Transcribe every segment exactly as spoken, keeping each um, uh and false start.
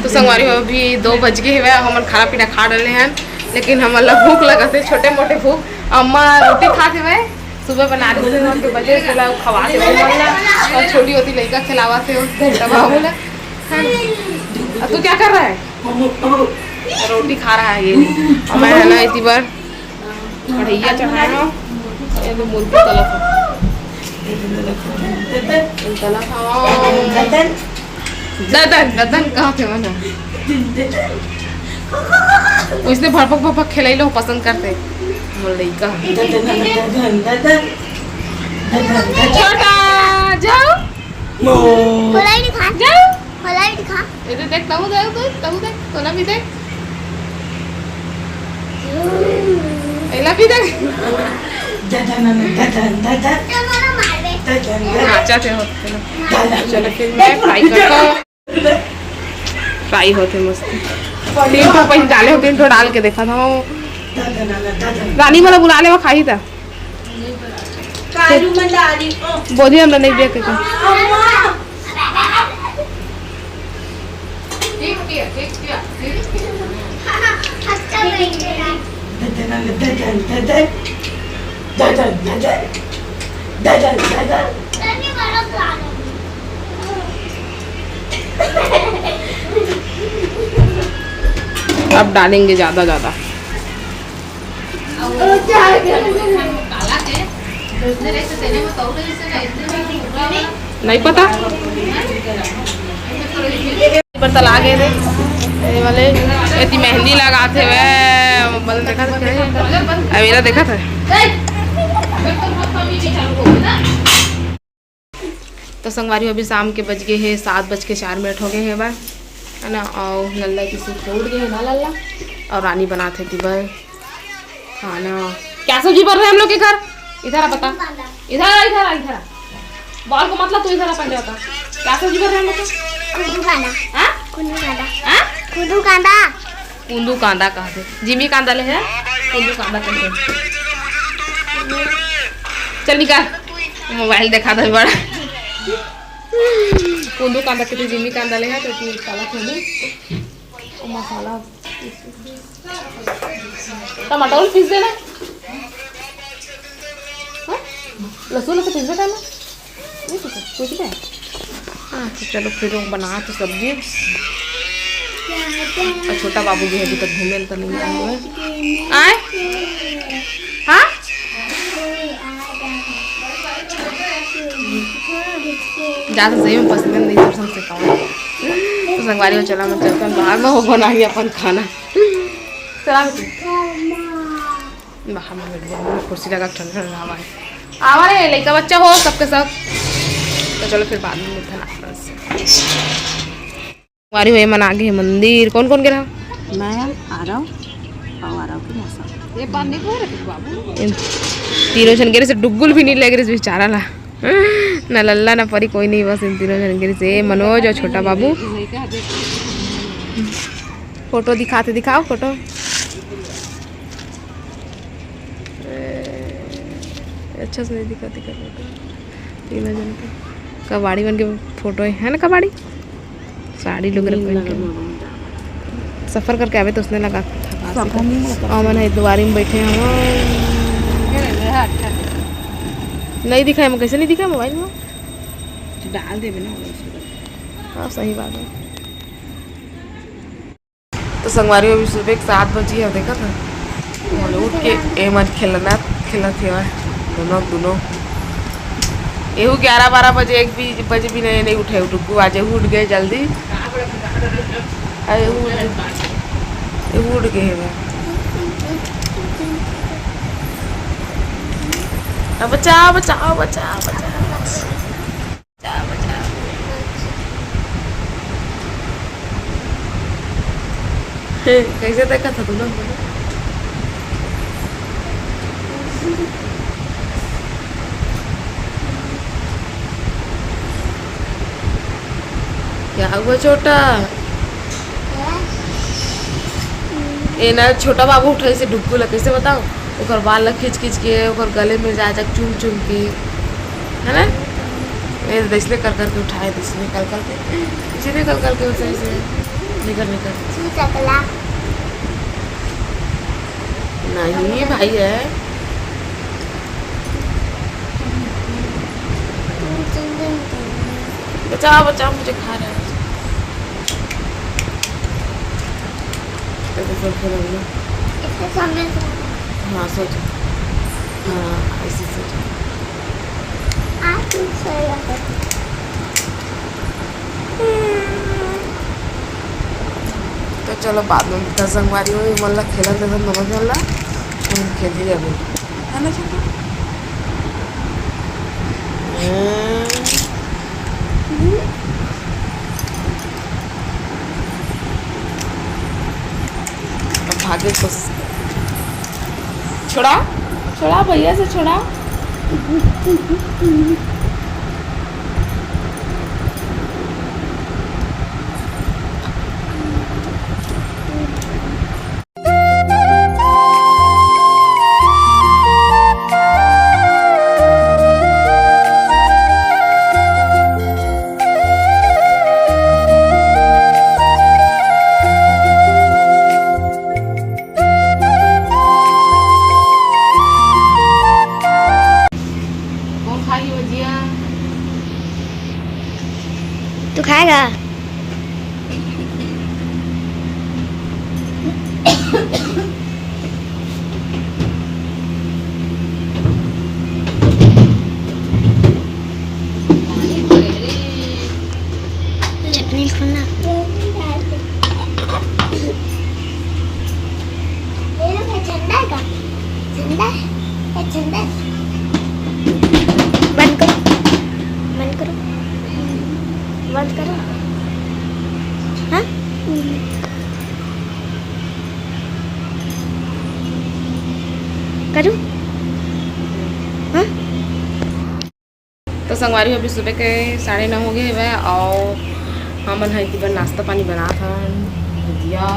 तो संगवारी हो, अभी दो बज गे हवय, हमन खाना पीना खा डले हन, लेकिन हमन ला भूख लगत हे, छोटे मोटे भूख। अम्मा रोटी खात हवय, सुबह बना रही थी, उनके वजह से ला खवा दे हमन ला। और छोटी होती लइका खिलावा थे उस घंटा बाबू ला। हाँ। और तू क्या कर रहा है? रोटी खा रहा है ये। और मैं है ना इसी बार कढ़ैया चढ़ाए हव, ये तो मूर्ति तलत हे। तलत हव। ददन, ददन कहाँ थे मना? उसने भड़पक भड़पक खेलई लो पसंद करते। मोर लइका। छोटा, जाओ। खोलाई दिखा। जाओ। खोलाई दिखा। ये तो देख, तहु देख, तहु, तहु देख, तोला भी देख। एला भी देख। ददन, ददन, ददन। ये मोला मारबे। ददन, ददन। नाचा थे होते ना। चलो फिर मैं फ्राई करता हूँ। फ्राई होते मस्त। तीन ठो पहले डाले होते, तीन ठो डाल के देखा था वो। रानी मोला बुला ले, वो खाही था। काजू में डाली। बोली हमने नहीं दिया के। अम्मा। ठीक किया, ठीक किया, ठीक किया। अच्छा नहीं किया। ददन, ददन, ददन। ददन, ददन। ददन, ददन। अब डालेंगे ज्यादा ज्यादा। नहीं पता। पर तला गए थे ये वाले, एती मेहंदी लगाते हुए, बल देखा था, अवेला देखा था। तो संगवारी हो, अभी शाम के बज गए हैं, सात बज के चार मिनट हो गए हैं बार, है ना। और लल्ला की सुत के उठ गए हैं ना लल्ला, और रानी बनाते थी बर खाना। क्या सब्जी बन रहा है हम लोग के घर? इधर आ, बता। इधर आ, इधर आ, इधर आ। बॉल को मतलब तू इधर आ पहले, बता। क्या सब्जी बन रहा है हम लोग के? कुंदू कांदा। हाँ? कुंदू कांदा। हाँ? कुंदू कांदा। कुंदू कांदा कहते, जिमी कांदा ले है, कुंदू कांदा कहते। चल निकाल, मोबाइल देखा दे बड़ा। कुंदू कांदा के जिमी कांदा ले है, तो इतनी काला कुंदू। और मसाला, टमाटर पीस देना। हाँ? लहसुन से पीस देना। नहीं पीसा? पीस दे। हाँ, तो चलो फिर वो बना तो सब्जी। और छोटा बाबू भी अभी तक घूमे तो नहीं आए हुए। आए? हाँ? जा तो सही में पसंद नहीं, सब से कम। तो संगवारी हो, चला मैं चलता हूँ बाहर में, वो बनाएंगे अपन खाना। चला बेटी। बाहर में बैठ गया, कुर्सी लगा के ठंडा ठंडा हवा है। आवा रे लइका बच्चा हो सबके सब। तो चलो फिर बाद में मिलते हैं नाश्ता से। हमारी हुए मन आगे है मंदिर। कौन कौन गे रहा? मैं, आरव और आरव की मौसा। ये पानी को रे बाबू। इन तीनों जन गे रहे से डुगुल भी नहीं लग रहे बेचारा ला। ना लल्ला ना परी कोई नहीं, बस इन तीनों जन गे रहे से मनोज और छोटा बाबू। फोटो दिखाते, दिखाओ फोटो। ए, अच्छा से नहीं दिखा, दिखा फोटो। तीनों जन के कबाड़ी मन के फोटो है ना, कबाड़ी साड़ी लुगरा पहन के। सफर करके आवे तो उसने लगा के थका से। और मन है दुआरी में बैठे हैं। नहीं दिखाए, मैं कैसे नहीं दिखाए मोबाइल में? डाल देबे ना। हाँ, सही बात है। तो संगवारी, अभी सुबह के सात बजी है, देखा था? बोले उठ के ए मन खेलना, खेलत हे दोनों, दोनों। एहू ग्यारह बारह बजे, एक भी बजे भी नहीं, नहीं उठे, डुगू आज एहू उठ गए जल्दी। अरे एहू उठ, एहू उठ गए हे। अब बचाओ, बचाओ, बचाओ, बचाओ। कैसे देखा था तुम लोग? क्या हुआ छोटा? ए ना, छोटा बाबू उठे से डुगू ला, कैसे बताओ? ओकर बाल ला खींच खींच के, ओकर गले में जा जा चुम चुम के, है ना? ए, इसने कर करके उठाए, इसने कर करके, इसने कर करके उठाए से। निकल, निकल। तू चकला। नहीं भाई है। तू चिंता नहीं करना। बचाओ, बचाओ, मुझे खा रहा है। ऐसे सब खेलेंगे। इसके सामने से। हाँ, सो जा। हाँ, ऐसे सो जा। आप क्यों सोएगा? तो चलो, बाद में मिलता संगवारी हो, ये मन ला खेलन देथन दोनों झन ला, हम खेली अभी, है ना छोटू? हम्म। अब भागे के कोशिश कर। छुड़ा, छुड़ा भैया से छुड़ा। कौन खाही भजिया? तू खाएगा? चटनी खोलना। ये लोग है झंडा का? झंडा है? ये झंडा है? बंद करो, बंद करो, बंद करो। हाँ? करूँ? हाँ? तो संगवारी हो, अभी सुबह के साढ़े नौ हो गए हवय और हमन ह इति बर नाश्ता पानी बनात हन। भुजिया,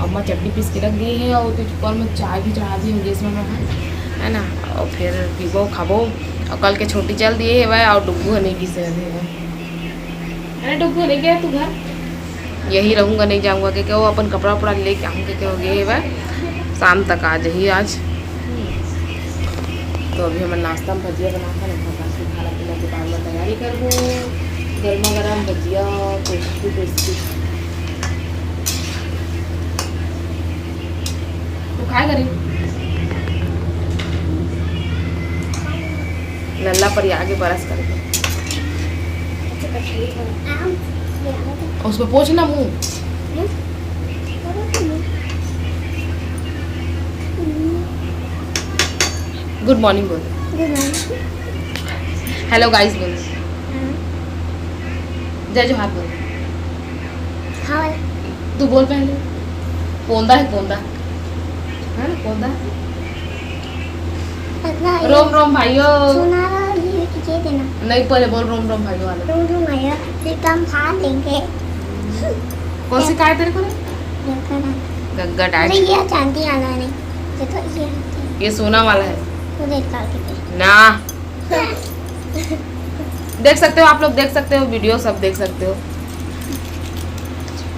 अम्मा चटनी पीस के रख दी है और ओती ऊपर में चाय भी चढ़ा दी है गैस में, है ना। और फिर पीबो खाबो। और कल के छोटी चल दिए हवय और डुग्गू ह नहीं गिसे हवय। अरे डुग्गू नहीं गया तू घर? यही रहूँगा, नहीं जाऊँगा, क्योंकि वो अपन कपड़ा उपड़ा लेके आऊँ, क्योंकि हो गए बा शाम तक आ जाही आज। तो अभी हमन नाश्ता में भजिया बना के रखा था, फिर खाना पीना के बाद में तैयारी करबो। गर्मा गर्म भजिया, टेस्टी टेस्टी। तू खाए करी? लल्ला पर आगे बरस करके। उसको पोछना मुंह। गुड मॉर्निंग बोल। हेलो गाइस बोल। जय जोहार बोल। हाँ। तू बोल पहले। पोंदा है, पोंदा। है ना, पोंदा? इतना ये रोम रोम भाइयों। सुना रहा, ये, ये देना। नहीं, पहले बोल रोम रोम भाइयों वाला। रोम रोम भाइयों, एकदम फाड़ देंगे। कौन सी car है तेरे को रे? गग्गा डांस। गग्गा डांस। अरे, ये चांदी वाला है, नहीं। देखो, ये होती है। ये सोना वाला है। वो देख, काल के पे। ना। देख सकते हो आप लोग, देख सकते हो, वीडियो सब देख सकते हो।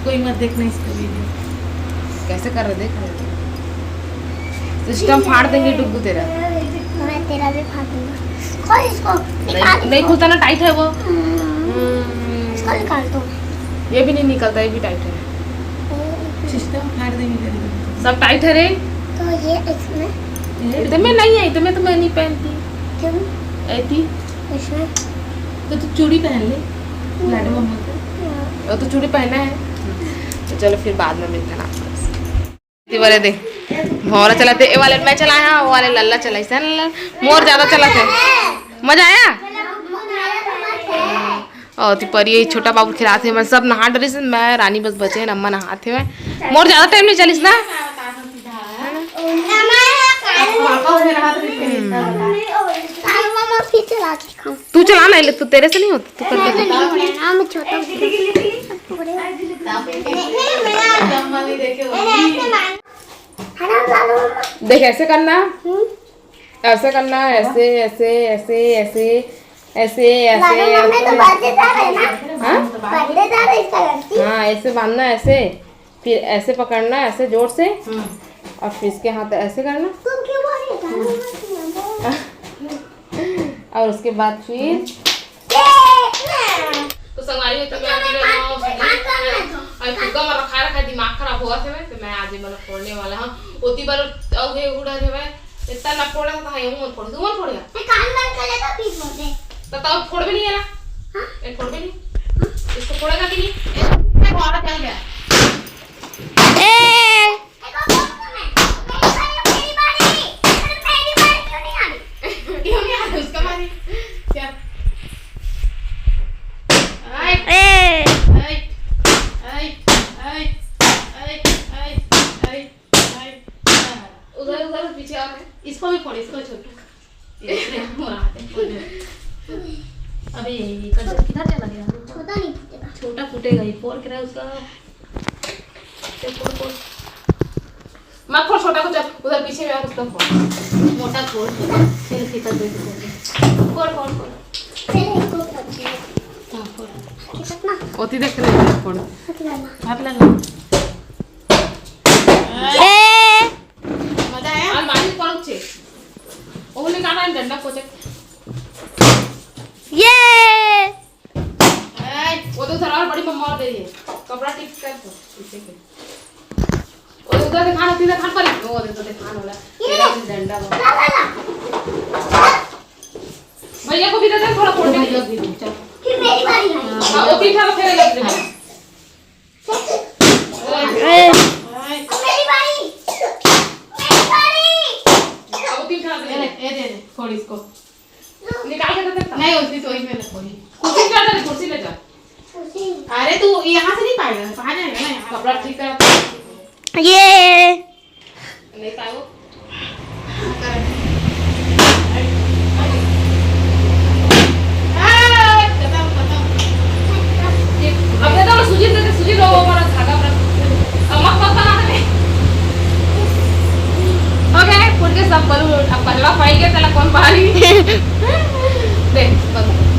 कोई मत देखना इसका वीडियो। कैसे कर रहे, देख रहे हो? सिस्टम फाड़ देंगे डुग्गू तेरा। मैं तेरा भी फाड़ दूंगा। खोल इसको, नहीं, निकाल नहीं इसको। खुलता ना, टाइट है वो। हम्म। हम्म। इसको निकाल दो। ये भी नहीं निकलता, ये भी टाइट है। सिस्टम फाड़ देंगे तेरे। सब टाइट है रे। तो ये इसमें? ये इतने में नहीं है, इतने में तो मैं नहीं पहनती। क्यों? ऐती। इसमें? तो तू चूड़ी पहन ले। हम्म। लाडो मम्मा को। हाँ। वो तो चूड़ी पहना है। तो चलो फिर बाद में मिलते हैं आपसे। ये वाले दे। भौरा चलाते, ये वाले मैं चलाया, वो वाले लल्ला चलाई। सैन लल्ला, मोर ज्यादा चलाते। मजा आया? और ती परी, ये छोटा बाबू खिलाते हैं, मैं सब नहा डरिस, मैं रानी बस बचे हैं, अम्मा नहाते हैं। मोर ज्यादा टाइम नहीं चलिस ना। मम्मा फिर चला के दिखाऊं। तू चला ना, ले, तू, तेरे से नहीं होता, तू कर दे। नहीं, नहीं, नहीं, मैं छोटा हूँ। देख, ऐसे करना, ऐसे करना, ऐसे, ऐसे, ऐसे, ऐसे। ऐसे ऐसे। मम्मी तो बर्थडे जा रहे ना। हाँ, बर्थडे जा रहे इसका लड़की। हाँ, ऐसे बांधना, ऐसे, फिर ऐसे पकड़ना, ऐसे जोर से। हम्म। और फिर इसके हाथ ऐसे करना। तुम क्यों बोल रही हो? और उसके बाद फिर तो संगवारी हो, तो मैं अभी रही हूँ सुधीर। अभी फुग्गा में रखा रखा दिमाग खराब हुआ थे मैं, तो मैं आज ये वाला फोड़ने वाला हूँ। ओती बार अउ हे उड़ा थे मैं, इतना ना फोड़ा था, ये मन फोड़, तू मन फोड़ेगा। मैं कान बंद कर लेता, फिर फोड़ दे। तो तब फोड़ भी नहीं है ना? हाँ। ये फोड़ भी नहीं। इसको फोड़ेगा कि नहीं? ये फोड़ा चल गया। ए! क्यों नहीं आ रही? उसका मारी। क्या? ए! उधर, उधर, पीछे आ। इसको भी फोड़, इसको छोटू। ये, ये, वो आते हैं, फोड़ दे। अबे, ये, ये कट किधर चला गया? छोटा नहीं फूटेगा। छोटा फूटेगा, ये फोड़ के रहा उसका। चल, फोड़, फोड़। मत फोड़ छोटा को, चल, उधर पीछे में और उसको फोड़। मोटा फोड़, फिर सीधा दे दे। फोड़, फोड़, फोड़। पहले इसको फोड़ दे। हाँ, फोड़। कितना? ओती देख रहे हैं, फोड़। कितना? हाथ लगा। ए! मजा आया? अलमारी पहुंचे। ओने का नाम डंडा पोचे। ये! ए, वो तो उधर और बड़ी मम्मा और गई है। कपड़ा ठीक कर तो, पीछे के। वो उधर दिखा ना, सीधा खान पर। वो देखो, दिखाने वाला। ये तेरा ले। भी डंडा हो। ला, ला, ला। भैया को भी दे दे, थोड़ा फोड़ने के लिए। भैया भी दे, चल। फिर मेरी बारी है। हाँ, वो तीन ठा फेर लग गए। ए। मेरी बारी। मेरी बारी। अब तीन ठा ये ले, दे। ये दे दे, फोड़ इसको। निकाल के दे दे। नहीं, उसकी चोरी में ले, फोड़ी। कुर्सी पे आ जा, कुर्सी ले जा। कुर्सी। अरे, तू यहाँ से नहीं पाएगा, कहाँ जाएगा ना यहाँ? कपड़ा ठीक कर। ये। नहीं पाएगा। अब दे दो, सूजी दे दे, सूजी लो, वो वाला धागा वाला। अब मत, मत बना दे। हो गया है, फूट के सब बलून। अब पजड़ा पाई गया, चला कौन बाहरी। दे, बस।